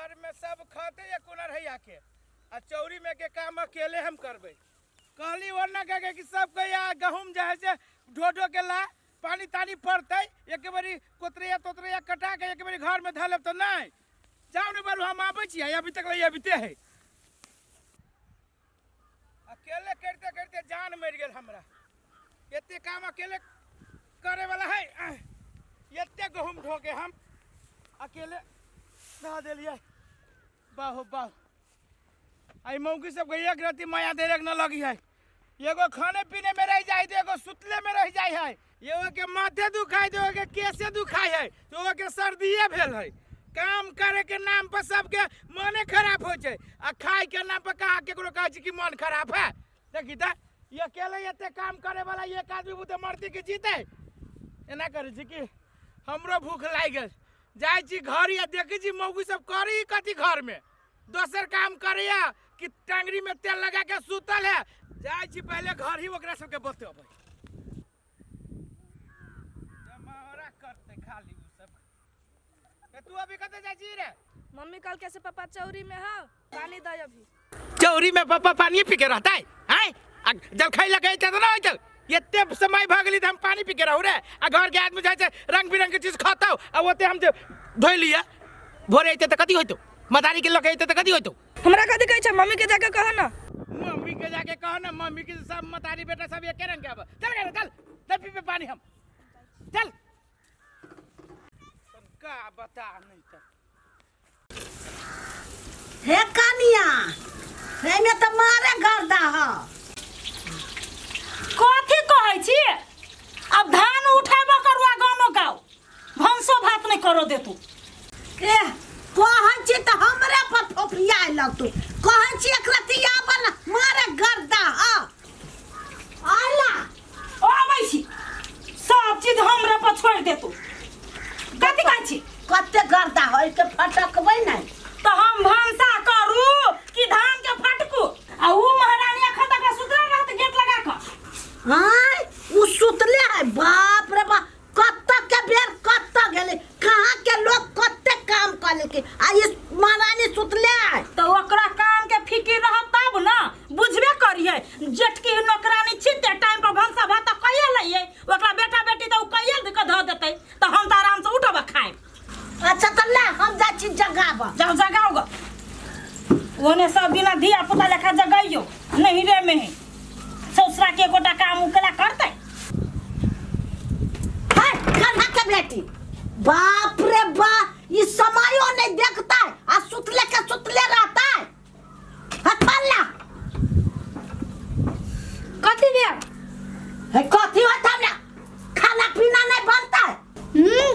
घर में सब खते या कोना रहिया के आ चौरी में के काम अकेले हम करबै। कहली ओना कह के कि सब के या गहूम जे है से ढो ढो के ला, पानी तानी पड़तै, एक बेरी कोतरैया तोतरैया कटा के एक बेरी घर में धऽ लेब तऽ नहि। जाउ ने बारू, हम आबै छी, अभी तक ले अबिते है। अकेले करते करते जान मरि गेल हमरा। एते काम अकेले करे वाला है, एते गहूम ढो के हम अकेले धऽ देलियै। बाहो बाहो, आई मौगी सब के एक रति माया देरक न लगी है। एगो खाने पीने में रह जाए तो एगो सुतले में रह जाए है। एगो के माथे दुखाए तो एगो के केसे दुखाए है, तो एगो के सर्दिये भेल है। काम करे के नाम पर सबके मने खराब हो जाए आ खाए के नाम पर कहाँ केकरो कहै छै कि मन खराब है। देखी त ये अकेले एते काम करे वाला एक आदमी बुते मरती के जीते। एना करे छी कि हमरो भूख लागि गेल, जाइ छी घर या देखै छी मौगी सब करी कथी घर में, दोसर काम करैया कि टांगरी में तेल लगा के सुतल है। जाइ छी पहले घर ही ओकरा सबके बतेबै। जमावड़ा करते खाली उ सब। ए, तू अभी कतऽ जाइ छी रे? मम्मी कल कैसे पापा चौरी में हो पानी दे अभी। चौरी में पापा पानी पी के रहता है? हैं? आ जलखै लगे त ना होइत, एते समय भऽ गेली त हम पानी पी के रहू रे। आ घर के आदमी जाइ छै रंग बिरंग के चीज खतौ आ ओते हम जे धोइ लिअ। भोरे अइते त कथी होइतौ? मदारी के लऽ के अइते त कथी होइतौ? हमरा कथी कहै छै? मम्मी के जाके कह ना। मम्मी के जाके कह ना, मम्मी के सब मतारी बेटा सब एके रंग के आब। चल गे चल, चल पीबे पानी हम, चल। का बता नहीं त। हे कनिया, एहिमे तऽ मारे गर्दा ह। कथी कहै छी? अब धान उठेबो करू आ गानो गाओ, भनसो भात नहीं करो देतू। ए कहै छी तऽ हमरे पर फोफिया लगतू। कहै छी एक रति आबऽ ने, मारे गर्दा ह। आला ओ आबै छी, सब चीज हमरे पर छोड़ि देतू। कथी कहै छी? कते गर्दा है के फटकबै नहि तऽ हम भनसा करू कि धान के फटकू? आ ऊ महारानी अखन तक सुतले रहत गेट लगा कऽ। आँय, ऊ सुतले है। बाप रे बाप, कत्त के बेर कत्त गेलै, कहाँ के लोग कते काम कऽ लेलकै आ ई महारानी सुतले है। तऽ ओकरा काम के फिकिर रहत तब न बुझबे करिए। जेठकी नौकरानी छी ते टाइम पर भनसा भात तऽ कहिए लइए, ओकरा बेटा बेटी तऽ उ कहिए के धऽ देतै, तऽ हम तऽ आराम से उठब आ खाएब। अच्छा तऽ ला, हम जाइ छी जगाबऽ। जाओ जगाओ ग, ओने सब दिना धिया पुता लेखा जगाइयो नहीं रे में है ससुरा के गोटा काम उकला करतै। है गधा के बेटी, बाप रे बाप, ई समयो नहीं देखता है आ सुतले के सुतले रहता है। हटला कथी भेल? है कथी होता हमरा? खाना पीना नहीं बनता है।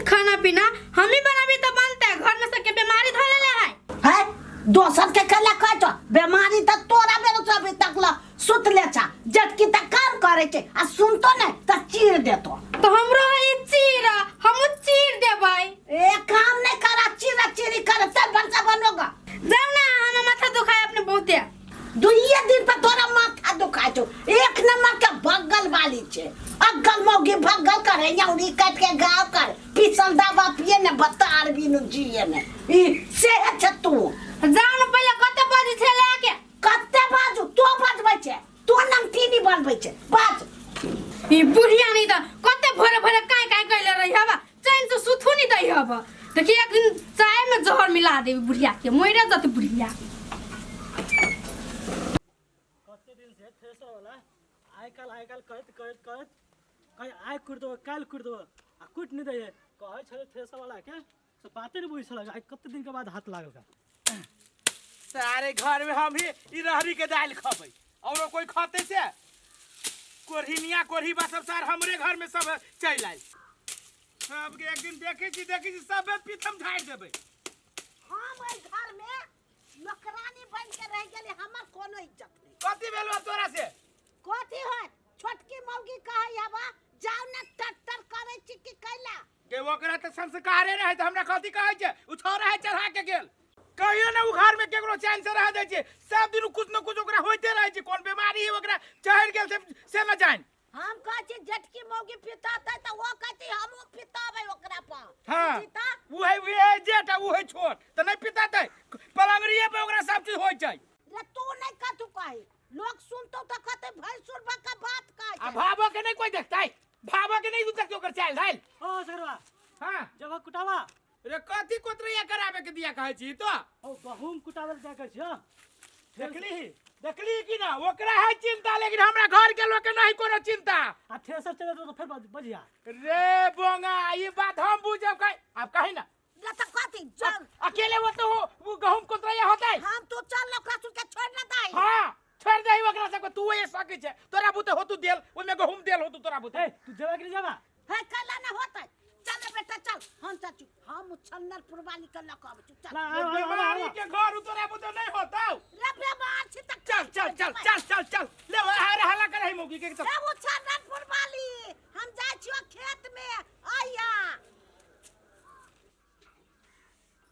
खाना पीना हम ही बनाबी तो बनता है, घर में सबके बीमारी धर लेले है। है दोसर के कला कह तो बीमारी त तोरा बेरो से अभी तक ल सुतले छा, जटकी त काम करे छे आ सुनतो नहीं त चीर देतो। तो हमरो है ई चीर, हमहु चीर देबै। ए काम नहीं करा, चीरा चीरी करे चल भनसा बनोगा। जाओ ना, हम माथा दुखाए अपने बहुते। दुइये दिन पर तोरा माथा दुखाय छौ। एक नंबर के भगल वाली छे, अगल मौगी भगल करे, यौरी काट के गाँव कर पिसल दवा पिए ने बतार बिनु जिए ने ई से छै तू। जाओ ना पहले कते बजे छे ले के? कते बाजू? तो बजबै छे, तो नमकीनी बनबै छे बाज। ई बुढ़िया नहीं त कते भोरे भोरे काय काय कैले रही हवा, चैन से सुथू नहीं दै हवा। देखिए एक दिन चाय में जहर मिला देबी बुढ़िया के, मरे जत बुढ़िया। कते दिन से थ्रेसर वाला आइ काल्हि आइ काल्हि कहैत कहैत कहैत कहीं आइ कुटि देबो काल्हि कुटि देबो आ कुटि नहि दैए। कहै छलै थ्रेसर वाला के से बाते नहि बुझै छलै, आइ कते दिन के बाद हाथ लागल का। सारे घर में हम ही ई रहरी के दालि खबै, औरो कोई खते से कोढ़िनिया कोढ़ीबा सब सार हमरे घर में सब चलि आयल। सबके एक दिन देखै छी, देखै छी सबे पीथम झाड़ि देबै। हम एहि घर में नौकरानी बन के रह गेली, हमर कोनो इज्जत नहीं। कथी भेल बा तोरा से? कथी होत? छोटकी मौगी कहै हबा जाओ ना टट्टर करै छी कि कैला के ओकरा तऽ संस्कारे रहै तऽ हमरा कथी कहै छै? उ छोरा है चढ़ा के गेल, कहियो ने उ घर में केकरो चैन से रह दै छै। सब दिन कुछ न कुछ ओकरा होइते रहै छै, कोन बीमारी है ओकरा चढ़ि गेल से न जान। हम कहै छी जेठकी मौगी पितातै तऽ ओ कहै छी हमहूँ पिताबै ओकरा पर। हाँ। जीता? उ है, उ है जेठ आ उ है छोट, तऽ नहि पितातै। की होइ छै। रे तू नहीं कथू कही, लोग सुनतो त कहते भैंसुर बका बात कहै आ छै। भावो के नहीं कोई देखतै, भावो के नहीं देखते ओकर चाल ढाल। ओ सरवा। हां। जब कुटावा। रे कथी कोतरैया कराबे के दिया कहै छी तो? ओ गहूम कुटावे ले जाय के छी। हां। देखली देखली कि ना, ओकरा है चिंता लेकिन हमरा घर के लोग के नहीं कोनो चिंता। आ थ्रेसर चले तो फिर बजिया। रे बोंगा ई बात हम बुझब कहीं, आप कहीं ना। रे त कथी चल अकेले वो तो वो गहूम कोतरैया होतै। हम तू चल ओकरा सुन के छोड़ ना दई। हां छोड़ दही ओकरा सबके, तू ये सकै छै तोरा बुते होतू देल, ओमे गहूम देल होतू तोरा बुते। ए तू जेबा कि नहीं जेबा? हे कैला ना होतै, चल रे बेटा चल, हम चाचू हम उछन्नरपुर वाली के लक आबै छी, चल। ना, आउ, आउ, आउ, बीमारी आउ। के घर तोरा बुते नहीं होतौ। रे बेमार छी त चल चल चल चल चल चल ले हरे हल्ला करे है मौगी के चल। रे उछन्नरपुर वाली हम जाइ छियो खेत में आइया।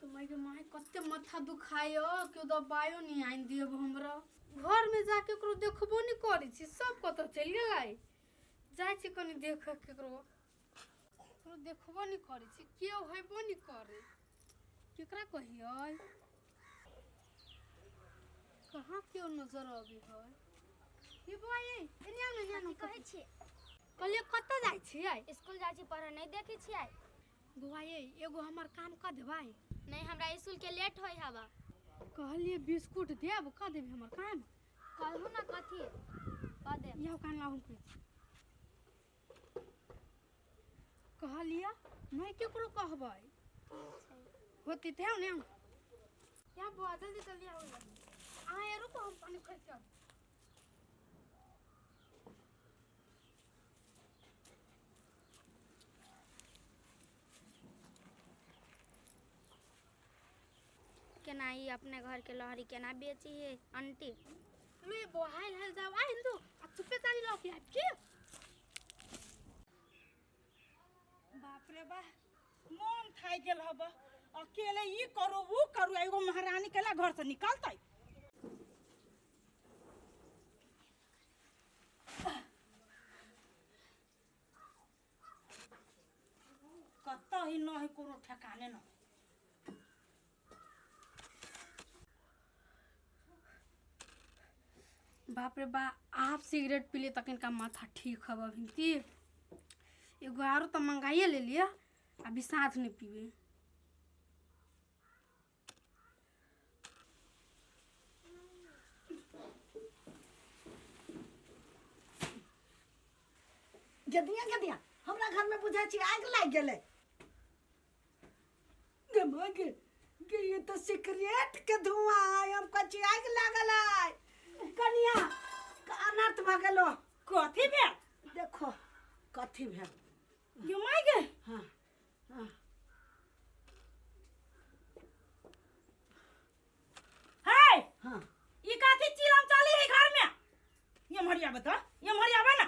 तो माय के माय कते माथा दुखायो, केओ दबाइयो नहीं आनि दियब हमरा। घर में जाके ओकरो देखबो नहीं करै छी, सब कतऽ चलि गेलै। जाइ छी कनि देखऽ केकरो, केकरो देखबो नहीं करै छी, केओ हेबो नहीं करै, केकरा कहियै? कहाँ केओ नजर अबै है? ये बौआ ये, एने आउ ने, एने आउ ने। कथी कहै छियै? कहलियै कतऽ जाइ छियै? स्कूल जाइ छी पढ़ऽ, नहि देखै छियै? बौआ ये एगो हमर काम कऽ देबै? नहीं, हमरा स्कूल के लेट होय हवा। कहलियै बिस्कुट देब, कऽ देबै हमर काम? कहू ना कथी कऽ देब। इहो कान लाउ हम कहै छी। कहलियै नहि केकरो कहबै, होतै तऽ आउ ने। यहाँ बौआ जल्दी जल्दी आउ ने। अहाँ यहाँ रुकू, हम पानि खोलि कऽ आबै। केना ई अपने घर के लहरी केना बेची है आंटी? ले बौआ हाल हाल जाओ आ हिंदू आ चुपे चाली लऽ के आबि की। बाप रे बा मोन थाकि गेल हब, अकेले ई करू ऊ करू, एगो महारानी केला घर से निकलतै। कतऽ ही न है कोनो ठेकाने न। बाप रे बा आप सिगरेट पी ले तखन का माथा ठीक हब अभी। एगो आरो तो मंगाइए ले लिया, अभी साथ नहीं पीबे। गदिया गदिया हमरा घर में बुझाइ छी आगि लागि गेलै। गे माय गे, गे ये तो सिगरेट के धुआं आय, हम कहै छी आगि लागल आय। कनिया अनर्थ भऽ गेलो। कथी भेल? देखो कथी भेल। गे माय गे। हाँ, हाँ। हे, हाँ। ई कथी चिलम चली है घर में? ये मरिया बता, ये मरिया बा ना।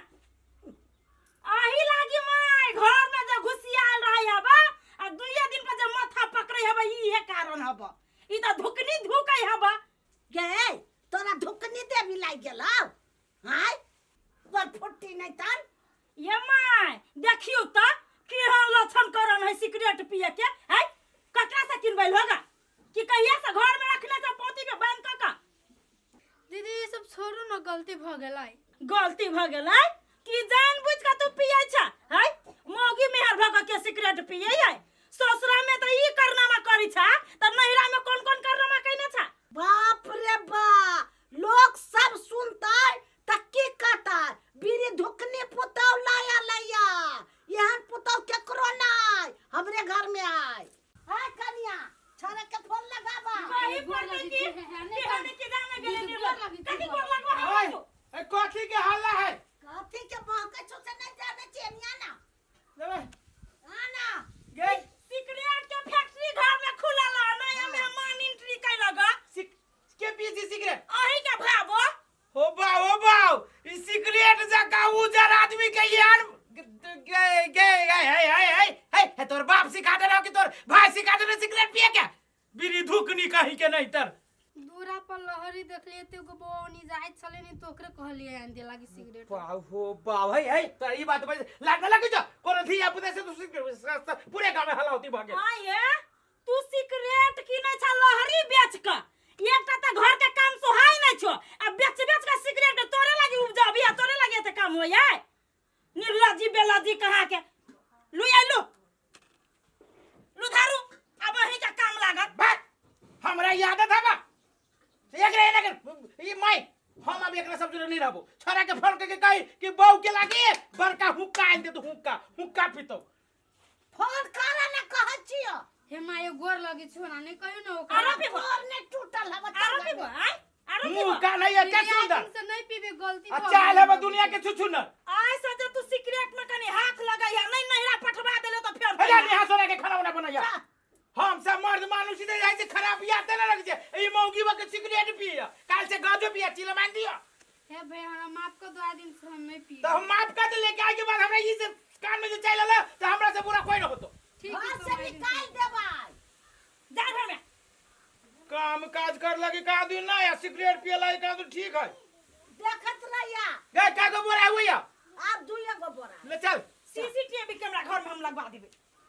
आही लागी माय घर में जे घुसियाल रहे हबा आ दुइये दिन पर जे माथा पकड़े हबा, ई हे कारण हबा। ई त धुकनी धुकै हबा। गे तोरा धुकनी देवी लागि गेलौ? हाय पर फुट्टी नहीं तर। ये my देखियो त केहन लक्षण करन है सिगरेट पिए के। है ककरा से किनबै होगा कि कहिया से घर में रखने से पोती में बांध क का? दीदी ये सब छोड़ू ना, गलती भ गेलै। गलती भ गेलै कि जान बुझ के तू पिए छ? है मौगी मेहर भ के सिगरेट पिए है, ससुरा में त ई करनामा करी छ त नैहरा में कौन कौन करनामा कइने छ? बाप रे बा लोग सब सुनतै त की कहतै? बीड़ी धुकनी पुतौ लाया लैया, एहन पुतौ केकरो नै हमरे घर में आय। हाय कनिया छाड़े के फोन लगाबा। कही पड़तै कि केहन के जाने गेलै निर्लज। कथी गोर लगबा है तू? ए कथी के हल्ला है? कथी के बहकै छौ से नहीं जानै छियै, एनिया ना। लेबै। आना। गे। सिगरेट के फैक्ट्री घर में खुलल है, नया मेहमान एंट्री कैलक। के पी छी सिगरेट? अही के भाबो। हो बा हो बाव, ई सिगरेट जका उजर आदमी के यार गे गे गे हे हे हे हे हे तोर बाप सिखा देलौ कि तोर भाई सिखा देलौ सिगरेट पिए के? बीड़ी धुकनी कहीं के नहीं तर। दूरा पर लहरी देखलिए त एगो बौनी जाइत छलै नि, त ओकरे कहलिए आनि दे लागी सिगरेट। बाव हो बाव, हे हे तोरा ई बात बज लाज न लगै छौ? कोनो धिया पुता से तू सिगरेट पूरे गांव में हल्ला होती भ गेल। आये तू सिगरेट किनै छ लहरी बेच क, एकटा त घर के तोरा ई आदत हबा से एकरा एना के ई माई हम अब एकरा सब जुड़े नहीं रहबो। छोरा के फोन करके कही कि बहू के लागी बड़का हुक्का आनि दे तो हुक्का हुक्का पीतो। फोन कर ना कहै छियो। हे माय गोर लगे छो ना नहीं कहियो ना ओकरा। आरो पीबो। गोर ने टूटल हबा। आरो पीबो आय आरो मुंह पीबो। का नहीं है क्या दीदी, आइ सुंदर दिन से नहीं पीबे गलती आ भऽ चाल गेल। हबा दुनिया के छुछु न। आय से जे तू सिगरेट में कनी हाथ लगैया नहीं नहिरा पठवा देले तो फेर अरे नेहा सोना के खाना उना बनैया। हम सब मर्द मानुष सीधे जाइ छै खराब याद न लगे छै। ई मौगी बके सिगरेट पिया काल से गाजो पिया चिल मान दियो। हे भैया हमरा माफ कर दो, आइ दिन से हम नहीं पी। तो हम माफ कर दे लेके आए के बाद हमरा ई से कान में जो चाय लला तो हमरा से बुरा कोई न होतो। ठीक घर है से निकाल देबै। जा घर में काम काज कर लगे का दिन ना या सिगरेट पिए लगे का तो ठीक है। देखत रहिया। गए का को बोरा हुआ आब दुइये गो बोरा। ले चल। सीसीटीवी कैमरा घर में हम लगवा देबे।